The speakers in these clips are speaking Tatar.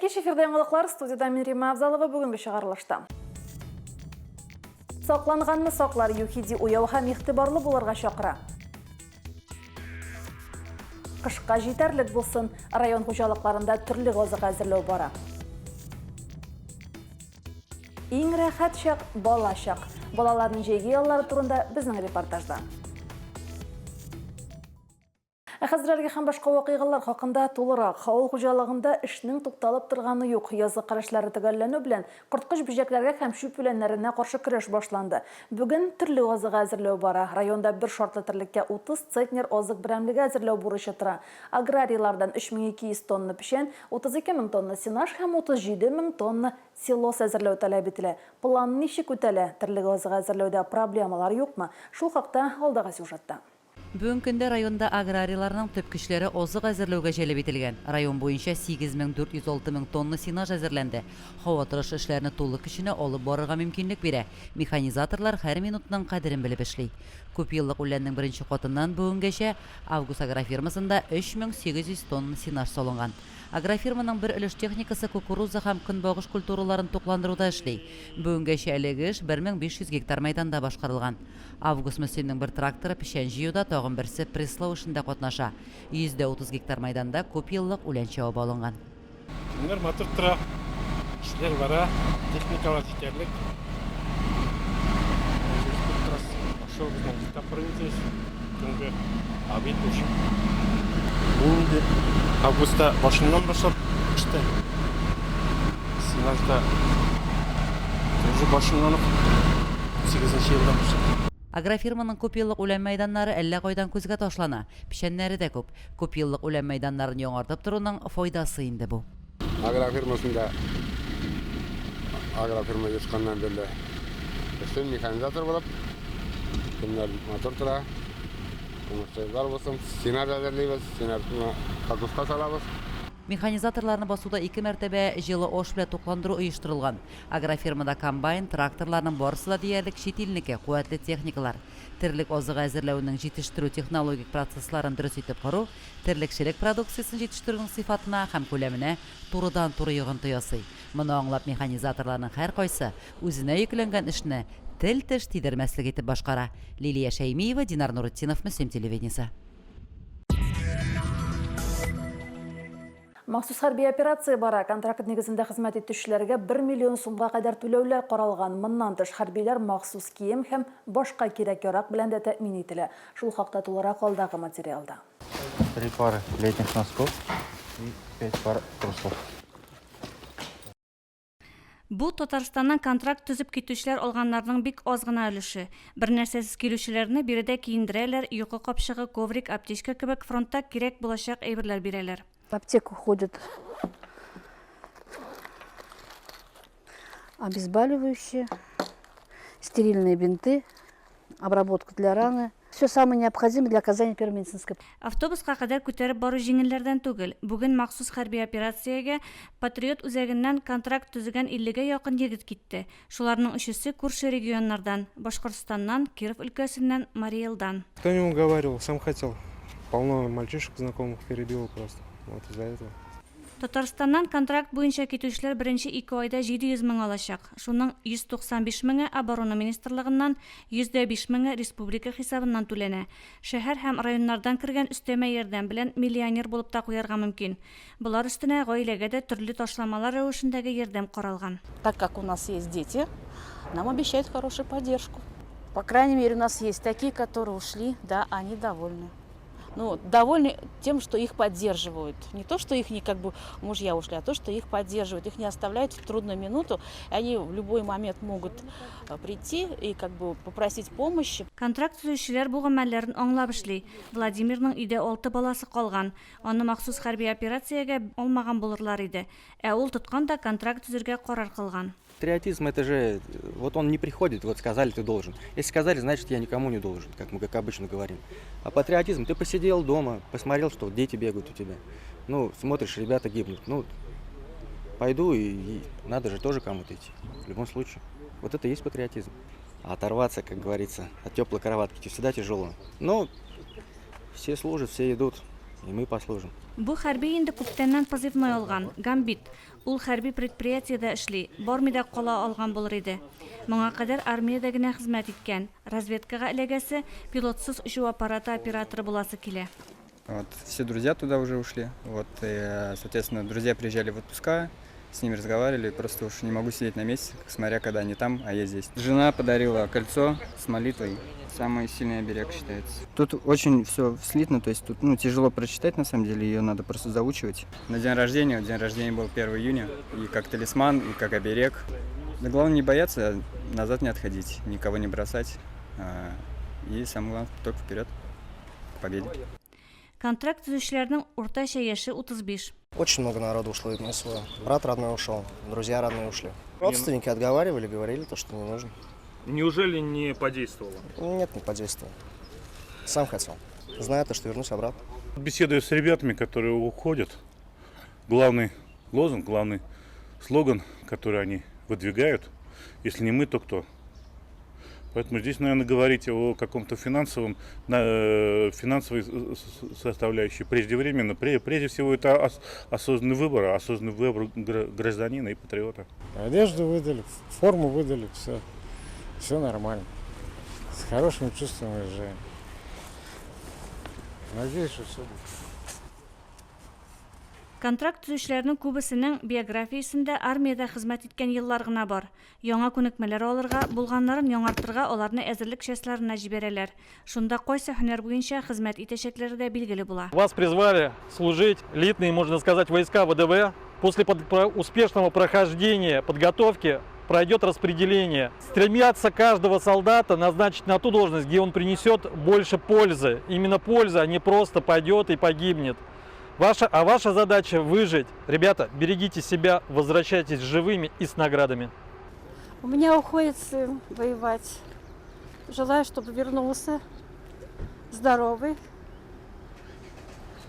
кич, эфирда яңалыклар, студиядә мин Римма Авзалова, бүгенге чыгарылышта. Сакланганны саклар, ЮХИДИ уяу һәм игътибарлы булырга чакыра. Кышка җитәрлек булсын, район хуҗалыкларында төрле азык әзерләү бара. Иң рәхәт чак, бала чак. Балаларның җәйге яллары турында безнең репортажда. Ә хәзер әлеге һәм башка вакыйгалар хакында тулырак. Авыл хуҗалыгында эшнең тукталып торганы юк. Язгы кыр эшләре төгәлләнү белән, корткыч бөҗәкләргә һәм чүп үләннәренә каршы көрәш башланды. Бүген төрле азык әзерләү бара. Районда бер шартлы терлеккә 30 центнер азык берәмлеге әзерләү бурычы тора. Аграрийлардан 3200 тонна печән, 32 мең тонна сенаж һәм 37 мең тонна силос әзерләү таләп ителә. План ничек үтәлә? Терлек азыгы әзерләүдә проблемалар юкмы? Шул хакта алдагы сюжетта. Бүгенге көндә районда аграрийларның төп көчләре азык әзерләүгә җәлеп ителгән. Район буенча 8406 мең тонна сенаж әзерләнде. Һава торышы эшләрне тулы көченә алып барырга мөмкинлек бирә. Механизаторлар һәр минутның кадерен белеп эшли. Күпьеллык үләннең беренче катыннан бүгенгәчә Август агрофирмасында 3800 тонна сенаж салынган. Агрофирманың бер өлеш техникасы кукуруза һәм көнбагыш культураларын тукландыруда эшли. Бүгенгәчә әлеге эш 1500 гектар мәйданда башкарылган. Август Мөслимнең бер тракторы печән җыюда, тагын берсе пресслау эшендә катнаша. 130 гектар мәйданда күпьеллык үлән чабып алынган. Көннәр матур тора, эшләр бара, техникалар җитәрлек. Үзегез күреп торасыз, ашау безнең ике тапкыр инде көнгә, обед, ужин. Мин инде августта башыннан башлап эштә. Сенажда тоже башыннан ук, сигезенче елдан башлап. Агрофирманың күпьеллык үлән мәйданнары әллә кайдан күзгә ташлана. Печәннәре дә күп. Күпьеллык үлән мәйданнарын яңартып торуның файдасы инде бу. Агрофирмасында агрофирма оешканнан бирле эшлим механизатор булып. Көннәр бик матур тора. Уңышлы еллар булсын. Сенаж әзерлибез, сенажны кокоска салабыз. Механизаторларны басуда ике мәртәбә җылы аш белән тукландыру оештырылган. Агрофирмада комбайн, тракторларның барысы да диярлек чит илнеке, куәтле техникалар. Терлек азыгы әзерләүнең җитештерү-технологик процессларын дөрес итеп кору терлекчелек продукциясен җитештерүнең сыйфатына һәм күләменә турыдан-туры йогынты ясый. Моны аңлап механизаторларның һәркайсы үзенә йөкләнгән эшне тел-теш тидермәслек итеп башкара. Лилия Шәймиева, Динар Нуретдинов, Мөслим телевидениесе. Махсус хәрби операция бара. Контракт нигезендә хезмәт итүчеләргә 1 миллион сумга кадәр түләүләр каралган. Моннан тыш, хәрбиләр махсус кием һәм башка кирәк-ярак белән дә тәэмин ителә. Шул хакта тулырак алдагы материалда. Три пары летних носков и пять пар трусов. Бу, Татарстаннан контракт төзеп китүчеләр алганнарның бик аз гына өлеше. Бернәрсәсез килүчеләрне биредә киендерәләр, йокы капчыгы, коврик, аптечка кебек фронтта кирәк булачак әйберләр бирәләр. В аптеку ходят обезболивающие, стерильные бинты, обработка для раны. Все самое необходимое для оказания первой медицинской Автобуска кадәр күтәреп бару җиңелләрдән түгел. Бүген махсус хәрби операциягә Патриот үзәгеннән контракт төзегән иллегә якын егет китте. Шуларның өчесе күрше регионнардан, Башкортстаннан, Киров өлкәсеннән, Марий Элдан. Кто не уговаривал, сам хотел. Полно мальчишек знакомых перебило просто. Вот из-за этого. Татарстаннан контракт буенча китүчеләр беренче ике айда 700 мең алачак. Шуның 195 меңе Оборона министрлыгыннан, 105 меңе республика хисабыннан түләнә. Шәһәр һәм районнардан кергән өстәмә ярдәм белән миллионер булып та куярга мөмкин. Болар өстенә гаиләгә дә төрле ташламалар рәвешендәге ярдәм каралган. Так как у нас есть дети, нам обещают хорошую поддержку. По крайней мере, у нас есть такие, которые ушли, да, они довольны. Ну, довольны тем, что их поддерживают. Не то, что их не как бы мужья ушли, а то, что их поддерживают. Их не оставляют в трудную минуту. И они в любой момент могут прийти и как бы попросить помощи. Контракт төзүчеләр бу гамәлләрен аңлап эшли. Владимирның өйдә алты баласы калган. Аны махсус хәрби операциягә алмаган булырлар иде. Ә ул тоткан да контракт төзергә карар кылган. Патриотизм это же, вот он не приходит, вот сказали, ты должен. Если сказали, значит, я никому не должен, как мы как обычно говорим. А патриотизм, ты посидел дома, посмотрел, что дети бегают у тебя. Ну, смотришь, ребята гибнут. Ну, пойду и надо же тоже кому-то идти, в любом случае. Вот это и есть патриотизм. А оторваться, как говорится, от теплой кроватки всегда тяжело. Но все служат, все идут, и мы послужим. Бу хәрби инде күптәннән позывной алган, Гамбит. Ул хәрби предприятиедә эшли, бармый да кала алган булыр иде. Моңа кадәр армиядә генә хезмәт иткән. Разведкага эләгәсе, пилотсыз очу аппараты операторы буласы килә. Вот, все друзья туда уже ушли. Вот, и, соответственно, друзья приезжали в отпуска, с ними разговаривали, просто уж не могу сидеть на месте, смотря когда они там, а я здесь. Жена подарила кольцо с молитвой, самый сильный оберег считается. Тут очень все слитно, то есть тут ну, тяжело прочитать на самом деле, ее надо просто заучивать. На день рождения, день рождения был 1 июня, и как талисман, и как оберег. Да главное не бояться, назад не отходить, никого не бросать. А, и самое главное, только вперед, к победе. Контракт төзүчеләрнең уртача яше 35. Очень много народу ушло из СВО. Брат родной ушел, друзья родные ушли. Родственники отговаривали, говорили то, что не нужно. Неужели не подействовало? Нет, не подействовало. Сам хотел. Знаю то, что вернусь обратно. Беседуя с ребятами, которые уходят, главный лозунг, главный слоган, который они выдвигают, если не мы, то кто? Поэтому здесь, наверное, говорить о каком-то финансовом, э, финансовой составляющей преждевременно. Прежде всего, это осознанный выбор, осознанный выбор гражданина и патриота. Одежду выдали, форму выдали, все, все нормально. С хорошим чувством уезжаем. Надеюсь, что все будет. Контракт төзүчеләрнең күбесенең биографиясендә армиядә хезмәт иткән еллар гына бар. Яңа күнекмәләр алырга, булганнарын яңартырга аларны әзерлек частьларына җибәрәләр. Шунда кайсы һөнәр буенча хезмәт итәчәкләре дә билгеле була. Вас призвали служить элитные, можно сказать, войска ВДВ. После успешного прохождения подготовки пройдет распределение. Стремятся каждого солдата назначить на ту должность, где он принесет больше пользы. Именно пользы, а не просто пойдет и погибнет. Ваша, а ваша задача выжить. Ребята, берегите себя, возвращайтесь живыми и с наградами. У меня уходит сын воевать. Желаю, чтобы вернулся здоровый,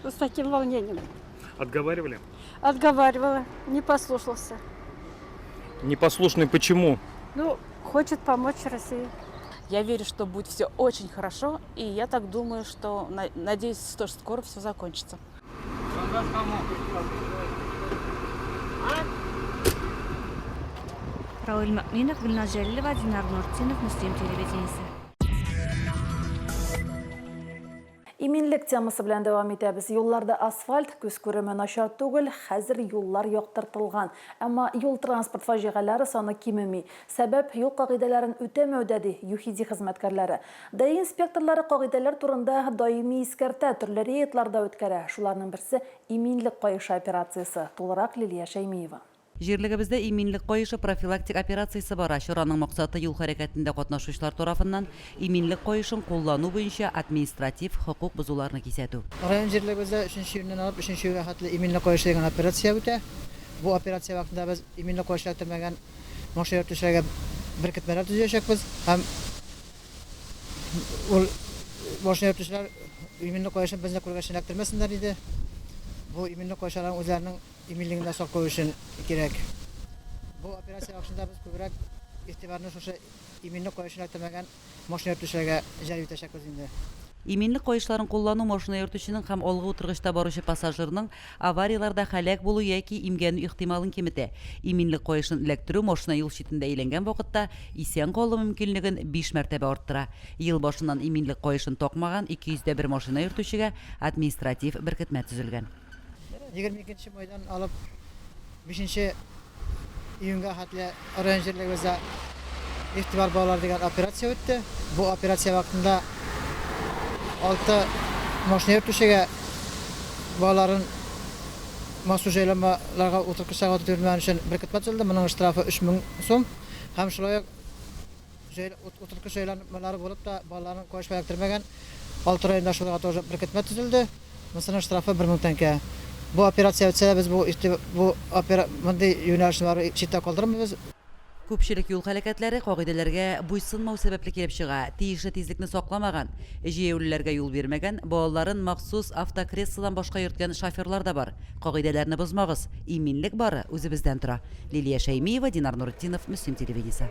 с таким волнением. Отговаривали? Отговаривала, не послушался. Непослушный почему? Ну, хочет помочь России. Я верю, что будет все очень хорошо, и я так думаю, что, надеюсь, что скоро все закончится. Рауил Мөэминов, Гөлназ Җәлилова, Динар Нуртдинов, Мөслим телевидениесе. Иминлек темасы белән дәвам итәбез. Юлларда асфальт, күз күреме начар түгел, хәзер юллар яктыртылган. Әмма юл-транспорт фаҗигаләре саны кимеми. Сәбәп, юл кагыйдәләрен үтәмәүдә, ди ЮХИДИ хезмәткәрләре. ДАИ инспекторлары кагыйдәләр турында даими искәртә, төрле рейдлар да үткәрә. Шуларның берсе, Иминлек каешы операциясе. Тулырак Лилия Шәймиева. Җирлегебездә Иминлек каешы профилактик операциясе бара. Чараның максаты, юл хәрәкәтендә катнашучылар тарафыннан иминлек каешын куллану буенча административ хокук бозуларны кисәтү. Район җирлегебездә өченче июньнән алып өченче июльгә хәтле Иминлек каешы дигән операция үтә. Бу операция вакытында без иминлек каешы эләктермәгән машина йөртүчеләргә беркетмәләр төзиячәкбез һәм ул машина йөртүчеләр иминлек каешын безне күргәч эләктермәсеннәр иде. Бу иминлек каешы аларның үзләренең иминлеген дә саклау өчен кирәк. Бу операция барышында без күбрәк игътибарны шушы иминлек каешын эләктермәгән машина йөртүчеләргә җәлеп итәчәкбез инде. Иминлек каешларын куллану машина йөртүченең һәм алгы утыргычта баручы пассажирның аварияләрдә һәлак булу яки имгәнү ихтималын киметә. Иминлек каешын эләктерү машина юл читендә әйләнгән вакытта исән калу мөмкинлеген биш мәртәбә арттыра. Ел башыннан иминлек каешын такмаган 201 машина йөртүчегә административ беркетмә төзелгән. 22 нче майдан алып 5 нче июньгә хәтле район җирлегебездә Игътибар балалар дигән операция үтте. Бу операция вакытында алты машина йөртүчегә балаларын махсус җайланмаларга утырткычларга утыртып йөрмәгән өчен беркетмә төзелде. Моның штрафы 3000 сум. Һәм шулай ук Утырткыч җайланмалары булып та, балаларын куәшкә эләктермәгән алты районда шуларга тоже беркетмә төзелде. Монысының штрафы 1000 тәңкә. Бу операция үтсә дә, без бу бу мондый юнәлешне барыбер читтә калдырмыйбыз. Күпчелек юл һәлакәтләре кагыйдәләргә буйсынмау сәбәпле килеп чыга. Тиешле тизлекне сакламаган, җәяүлеләргә юл бирмәгән, балаларын махсус автокреслодан башка йөрткән шоферлар да бар. Кагыйдәләрне бозмагыз, иминлек бары үзебездән тора. Лилия Шәймиева, Динар Нуретдинов, Мөслим телевидениесе.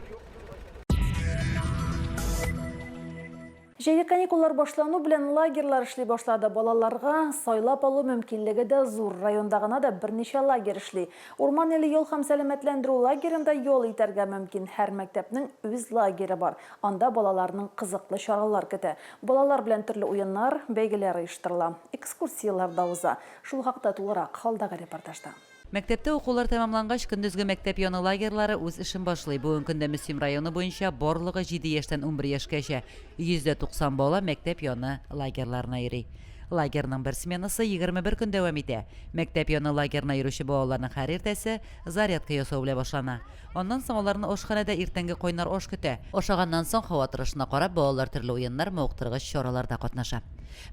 Җәйге каникуллар башлану белән лагерьлар эшли башлады. Балаларга сайлап алу мөмкинлеге дә зур. Районда гына да берничә лагерь эшли. Урман иле ял һәм сәламәтләндерү лагеренда ял итәргә мөмкин. Һәр мәктәпнең үз лагере бар. Анда балаларның кызыклы чаралар көтә. Балалар белән төрле уеннар, бәйгеләр оештырыла. Экскурсияләр дә уза. Шул хакта тулырак алдагы репортажда. Мәктәптә укулар тәмамлангач, көндезге мәктәп яны лагерьлары үз эшен башлый. Бүгенге көндә Мөслим районы буенча барлыгы җиде яшьтән 11 яшькәчә 190 бала мәктәп яны лагерьларына йөри. Лагерьның бер сменасы 21 көн дәвам итә. Мәктәп яны лагерена йөрүче балаларның һәр иртәсе зарядка ясау белән башлана. Аннан соң аларны ашханәдә иртәнге кайнар аш көтә. Ашаганнан соң, һава торышына карап, балалар төрле уеннар, мавыктыргыч чараларда катнаша.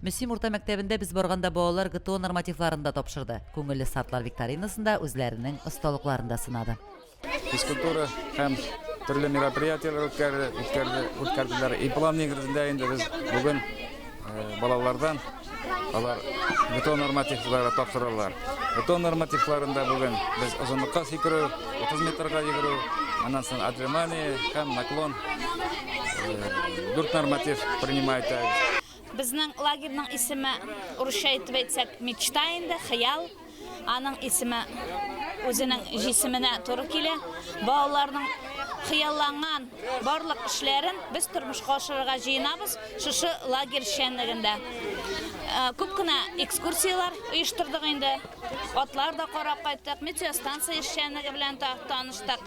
Мөслим урта мәктәбендә без барганда балалар ГТО нормативларын да тапшырды, Күңелле стартлар викторинасында үзләренең осталыкларын да сынады. Физкультура һәм төрле мероприятиеләр үткәрде, үткәрде, үткәрделәр. И план нигезендә инде без бүген э, балалардан алар ГТО нормативлары тапшыралар. ГТО нормативларында бүген без озынлыкка сикерү, 30 метрга йөгерү, аннан соң отжимание һәм наклон э, дүрт норматив принимать итәбез. Безнең лагерьның исеме, урысча итеп әйтсәк, Мечта инде, хыял. Аның исеме үзенең җисеменә туры килә. Балаларның хыялланган барлык эшләрен без тормышка ашырырга җыенабыз шушы лагерь эшчәнлегендә. Күп кенә экскурсияләр оештырдык инде. Атлар да карап кайттык, метеостанция эшчәнлеге белән таныштык.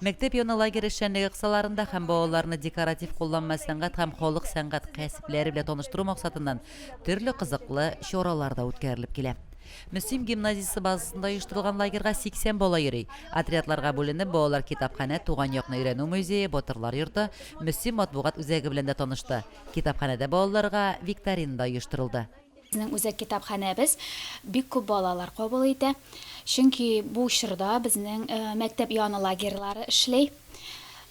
Мәктәп яны лагерь эшчәнлеге кысаларында һәм балаларны декоратив-кулланма сәнгать һәм халык сәнгать кәсепләре белән таныштыру максатыннан төрле кызыклы чаралар да үткәрелеп килә. Мөслим гимназиясе базасында оештырылган лагерьга 80 бала йөри. Отрядларга бүленеп, балалар китапханә, туган якны өйрәнү музее, Батырлар йорты, Мөслим матбугат үзәге белән дә танышты. Китапханәдә балаларга викторина да оештырылды. Безнең үзәк китапханәбез бик күп балалар кабул итә. Чөнки бу чорда безнең мәктәп яны лагерьлары эшли.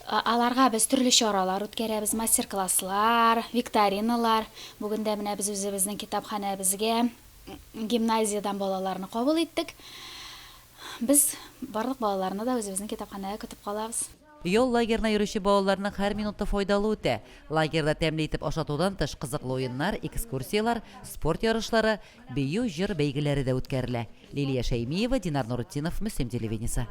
Аларга без төрле чаралар үткәрәбез, мастер-класслар, викториналар. Бүген дә менә без үзебезнең китапханәбезгә гимназиядән балаларны кабул иттек. Без барлык балаларны да үзебезнең китапханәгә көтеп калабыз. Ял лагерена йөрүче балаларның һәр минуты файдалы үтә. Лагерьда тәмле итеп ашатудан тыш, кызыклы уеннар, экскурсияләр, спорт ярышлары, бию, җыр бәйгеләре дә үткәрелә. Лилия Шәймиева, Динар Нуретдинов, Мөслим телевидениесе.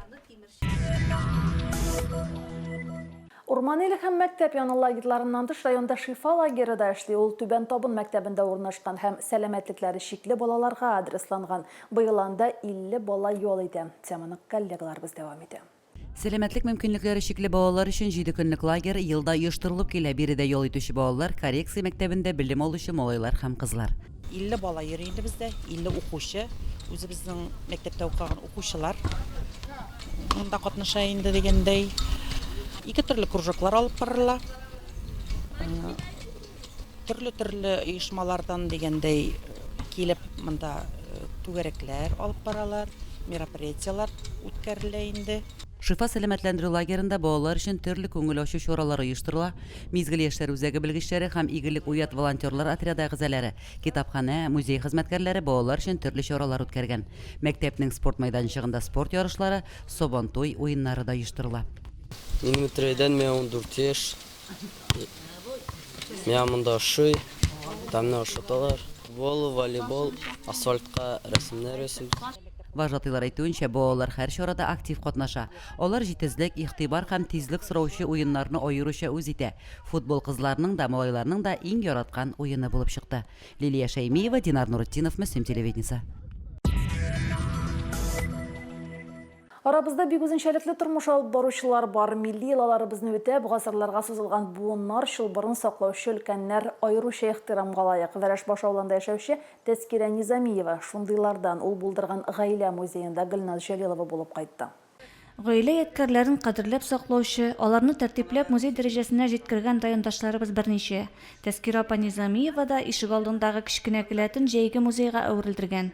Урман иле һәм мәктәп яны лагерьларыннан тыш районда Шифа лагеры да эшли. Ул Түбән Табын мәктәбендә урнашкан һәм сәламәтлекләре чикле балаларга адресланган. Быел анда 50 бала ял итә. Теманы коллегаларыбыз дәвам итә. Сәламәтлек мөмкинлекләре чикле балалар өчен җиде көнлек лагерь елда оештырылып килә. Биредә ял итүче балалар, коррекция мәктәбендә белем алучы малайлар һәм кызлар. 50 бала йөри инде бездә, 50 укучы, үзебезнең мәктәптә укыган укучылар монда катнаша инде дигәндәй. Ике төрле кружоклар алып барыла. Төрле-төрле оешмалардан дигәндәй килеп монда түгәрәкләр алып баралар, мероприятиеләр үткәрелә инде. Шифа сәламәтләндерү лагеренда балалар өчен төрле күңел ачу чаралары оештырыла. Мизгел яшьләр үзәге белгечләре һәм Игелек уят волонтерлар отряды әгъзалары, китапханә, музей хезмәткәрләре балалар өчен төрле чаралар үткәргән. Мәктәпнең спорт мәйданчыгында спорт ярышлары, Сабантуй уеннары да оештырыла. Мин Метрәйдән, миңа 14 яшь. Миңа монда ошый, тәмле ашаталар. Футбол, волейбол, асфальтка рәсемнәр ясыйбыз. Вожатыйлар әйтүенчә, балалар һәр чарада актив катнаша. Алар җитезлек, игътибар һәм тизлек сораучы уеннарны аеруча үз итә. Футбол кызларның да, малайларның да иң яраткан уены булып чыкты. Лилия Шәймиева, Динар Нуретдинов, Мөслим телевидениесе. Арабызда бик үзенчәлекле тормыш алып баручылар бар. Милли йолаларыбызны үтәп, гасырларга сузылган буыннар чылбырын саклаучы өлкәннәр аеруча ихтирамга лаек. Вәрәшбаш авылында яшәүче Тәзкирә Низамиева, шундыйлардан. Ул булдырган гаилә музеенда Гөлназ Җәлилова булып кайтты. Гаилә ядкәрләрен кадерләп саклаучы, аларны тәртипләп музей дәрәҗәсенә җиткергән райондашларыбыз берничә. Тәзкирә апа Низамиева да ишегалдындагы кечкенә келәтен җәйге музейга әверелдергән.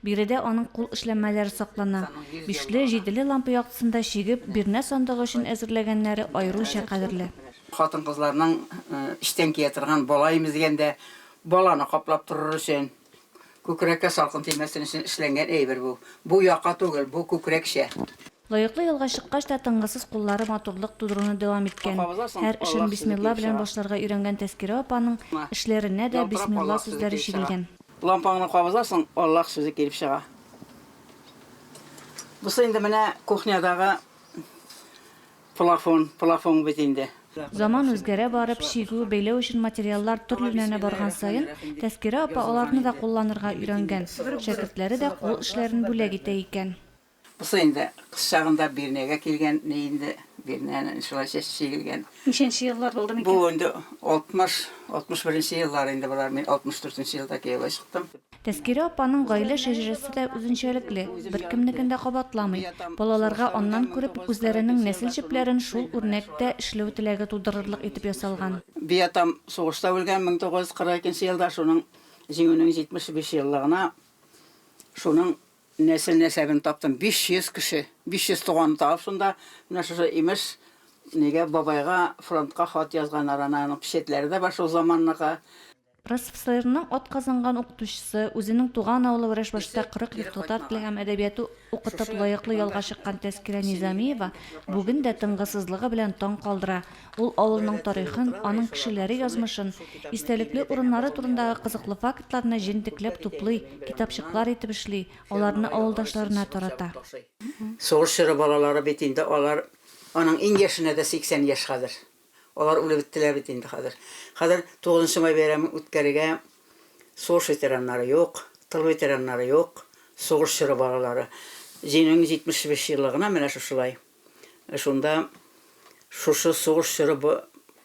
Биредә аның кул эшләнмәләре саклана. Бишле, җиделе лампа яктысында чигеп, бирнә сандыгы өчен әзерләгәннәре аеруча кадерле. Хатын-кызларның эчтән кия торган бала имезгәндә баланы каплап торыр өчен, күкрәккә салкын тимәсен өчен эшләнгән әйбер бу. Бу яка түгел, бу күкрәкчә. Лаеклы ялга чыккач та тынгысыз куллары матурлык тудыруны дәвам иткән. Һәр эшен бисмилла белән башларга өйрәнгән Тәскирә апаның эшләренә дә бисмилла сүзләре чигелгән. Лампаңны кабызасың, Аллаһ сүзе килеп чыга. Бусы инде менә кухнядагы плафон, плафон бит инде. Заман үзгәрә барып, чигү, бәйләү өчен материаллар төрлеләнә барган саен, Тәскирә апа аларны да кулланырга өйрәнгән. Шәкертләре дә кул эшләрен бүләк итә икән. Бусы инде кыз чагында бирнәгә килгән ни инде, бирнәне шулай чәч чигелгән. Ничәнче еллар булды микән? Бу инде 60, 61 нче еллар инде болар, мин 64 нче елда кияүгә чыктым. Тәскирә апаның гаилә шәҗәрәсе дә үзенчәлекле, беркемнекен дә кабатламый. Балаларга аннан күреп, үзләренең нәсел җепләрен шул үрнәктә эшләү теләге тудырырлык итеп ясалган. Биатам сугышта үлгән 1942 нче елда, шуның Җиңүнең 75 еллыгына шуның Нәсел-нәсәбен таптым, 500 кеше, 500 туганны табып шунда, менә шушы, имеш, нигә бабайга фронтка хат язганнар, ана аның печәтләре дә бар шул заманныкы. РСФСРның атказанган укытучысы, үзенең туган авылы Вәрәшбашта 40 ел татар теле һәм әдәбияты укытып лаеклы ялга чыккан Тәскирә Низамиева бүген дә тынгысызлыгы белән таң калдыра. Ул авылның тарихын, аның кешеләре язмышын, истәлекле урыннары турындагы кызыклы фактларны җентекләп туплый, китапчыклар итеп эшли, аларны авылдашларына тарата. Сугыш чоры балалары бит инде алар, аның иң яшенә дә 80 яшь хәзер. Алар үлеп беттеләр бит инде хәзер. Хәзер Тугызынчы май бәйрәмен үткәрергә сугыш ветераннары юк, тыл ветераннары юк, сугыш чоры балалары. Җиңүнең 75 еллыгына менә шушылай. Шунда шушы сугыш чоры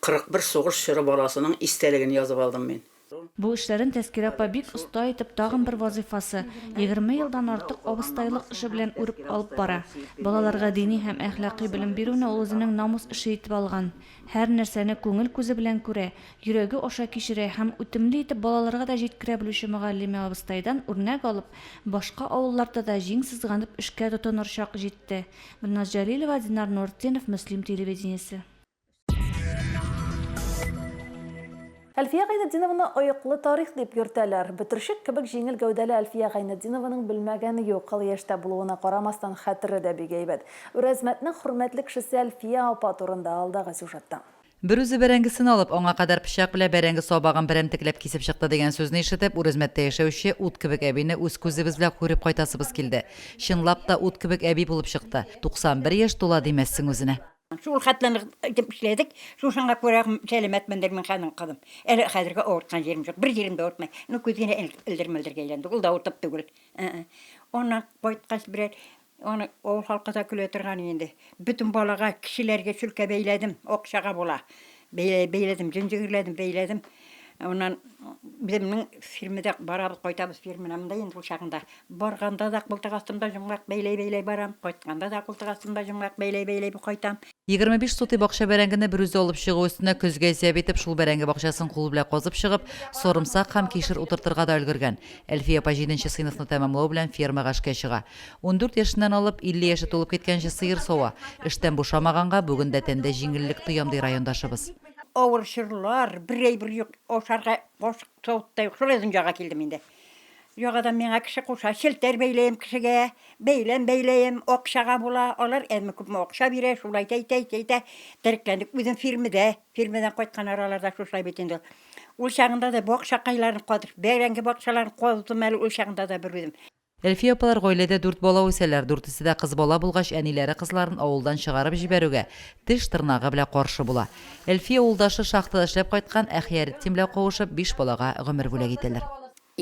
41 сугыш чоры баласының истәлеген язып алдым мин. Бу эшләрен Тәскирә апа бик оста итеп тагын бер вазыйфасы, 20 елдан артык абыстайлык эше белән үреп алып бара. Балаларга дини һәм әхлакый белем бирүне ул үзенең намус эше итеп алган. Һәр нәрсәне күңел күзе белән күрә, йөрәге аша кичерә һәм үтемле итеп балаларга да җиткерә белүче мөгаллимә абыстайдан үрнәк алып, башка авылларда да җиң сызганып эшкә тотыныр чак җитте. Гөлназ Җәлилова, Динар Нуртдинов, Мөслим телевидениесе. Әлфия Гайнетдинованы оеклы тарих дип йөртәләр. Бөтерчек кебек җиңел гәүдәле Әлфия Гайнетдинованың белмәгәне юк. Олы яшьтә булуына карамастан, хәтере дә бик әйбәт. Үрәзмәтнең хөрмәтле кешесе Әлфия апа турында алдагы сюжетта. Берүзе бәрәңгесен алып, аңа кадәр пычак белән бәрәңге сабагын берәмтекләп кисеп чыкты дигән сүзне ишетеп, Үрәзмәттә яшәүче ут кебек әбине үз күзебез белән күреп кайтасыбыз килде. Чынлап та ут кебек әби булып чыкты. 91 яшь тула димәссең үзенә. Шул хәтле нык итеп эшләдек, шушыңа күрә сәламәтмендер мин хәзер, кызым. Әле хәзергә авырткан җирем юк, бер җирем дә авыртмый. Ну, күз генә элдер-мелдергә әйләнде, ул да авыртып түгел. Аннан кайткач берәр, аны авыл халкы да көлә торган инде. Бөтен балага, кешеләргә чүлкә бәйләдем, акчага була. Бәйләдем, җөнҗегерләдем, бәйләдем. Аннан үземнең фирмада барабыз, кайтабыз фирмадан монда инде ул чагында. Барганда да култык астымда җомгак бәйләй-бәйләй барам, кайтканда да култык астымда җомгак бәйләй-бәйләй кайтам. 25 сутый бакча бәрәңгене берүзе алып чыгу өстенә көзгә исәп итеп, шул бәрәңге бакчасын кул белән казып чыгып, сарымсак һәм кишер утыртырга да өлгергән. Әлфия апа җиденче сыйныфны тәмамлау белән фермага эшкә чыга. 14 яшеннән алып, 50 яше тулып киткәнче сыер сава. Эштән бушамаганга, бүген дә тәндә җиңеллек тоям, ди райондашыбыз. Авыр чорлар, бер әйбер юк, ашарга кашык савыт та юк, шулай дөньяга килдем инде. Ягадан миңа кеше куша, челтәр бәйләем кешегә, бәйләм бәйләем, акчага була, алар әзме-күпме акча бирә, шулай итә, итә, итә, итә, терекләндек. Үзем фирмедә, фирмедән кайткан араларда шушылай бит инде ул. Ул чагында да бакчакайларын казып, бәрәңге бакчаларын казыдым әле ул чагында да берүзем. Әлфия апалар гаиләдә дүрт бала үсәләр. Дүртесе дә кыз бала булгач, әниләре кызларын авылдан чыгарып җибәрүгә теш-тырнагы белән каршы була. Әлфия авылдашы шахтада эшләп кайткан Әхияретдин белән кавышып, биш балага гомер бүләк итәләр.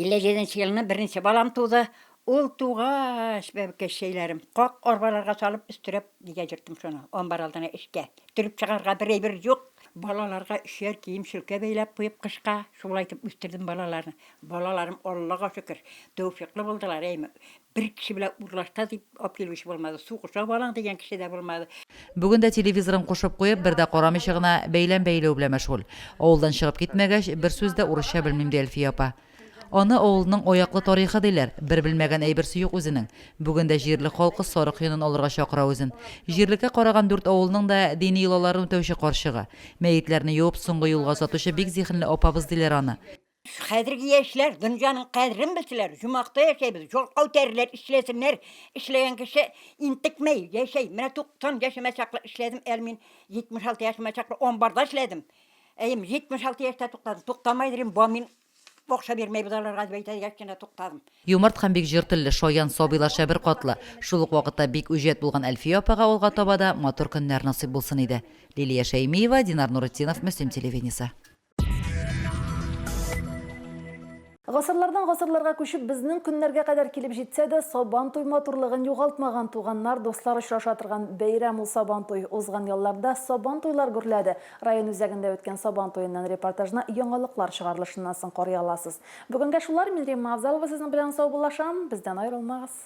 57 нче елны беренче балам туды. Ул тугач, бәбкәччәйләрем, как арбаларга салып, өстерәп нигә йөрттем шуны, амбар алдына эшкә. Төреп чыгарга бер әйбер юк. Балаларга өчәр кием чөлкә бәйләп куеп кышка, шулай итеп үстердем балаларны. Балаларым, Аллага шөкер, тәүфыйклы булдылар, әйме. Бер кеше белән урлашта дип алып килүче булмады, сугыша балаң дигән кеше дә булмады. Бүген дә телевизорын кушып куеп, бер дә карамыйча гына бәйләм бәйләү белән мәшгуль. Авылдан чыгып китмәгәч, бер сүз дә урысча белмим, ди Әлфия апа. Аны авылның аяклы тарихы диләр, бер белмәгән әйберсе юк үзенең. Бүген дә җирлек халкы сарык йонын алырга чакыра үзен. Җирлеккә караган дүрт авылның да дини йолаларын үтәүче карчыгы. Мәетләрне юып, соңгы юлга озатучы бик зиһенле апабыз диләр аны. Хәзерге яшьләр дөньяның кадерен белсәләр, җомахта яшәйбез, ялкау тәреләр эшләсеннәр. Эшләгән кеше интекмәй, яшәй. Менә 90 яшемә чаклы эшләдем, әле мин 76 яшемә чаклы амбарда эшләдем. Әйем, 76 яшьтә туктадым. Туктамай дирем, ба мин акча бирмәйбез аларга дип әйтә дигәч кенә туктадым. Юмарт һәм бик җор телле, шаян, сабыйларча беркатлы, шул ук вакытта бик үҗәт булган Әлфия апага алга таба да матур көннәр насыйп булсын иде. Лилия Шәймиева, Динар Нуретдинов, Мөслим телевидениесе. Гасырлардан гасырларга күчеп безнең көннәргә кадәр килеп җитсә дә, Сабантуй матурлыгын югалтмаган туганнар, дуслар очраша торган бәйрәм ул Сабантуй. Узган ялларда Сабантуйлар гөрләде. Район үзәгендә үткән Сабан туеннан репортажны яңалыклар чыгарылышыннан соң карый аласыз. Бүгенгә шулар, мин Римма Авзалова сезнең белән саубуллашам, бездән аерылмагыз.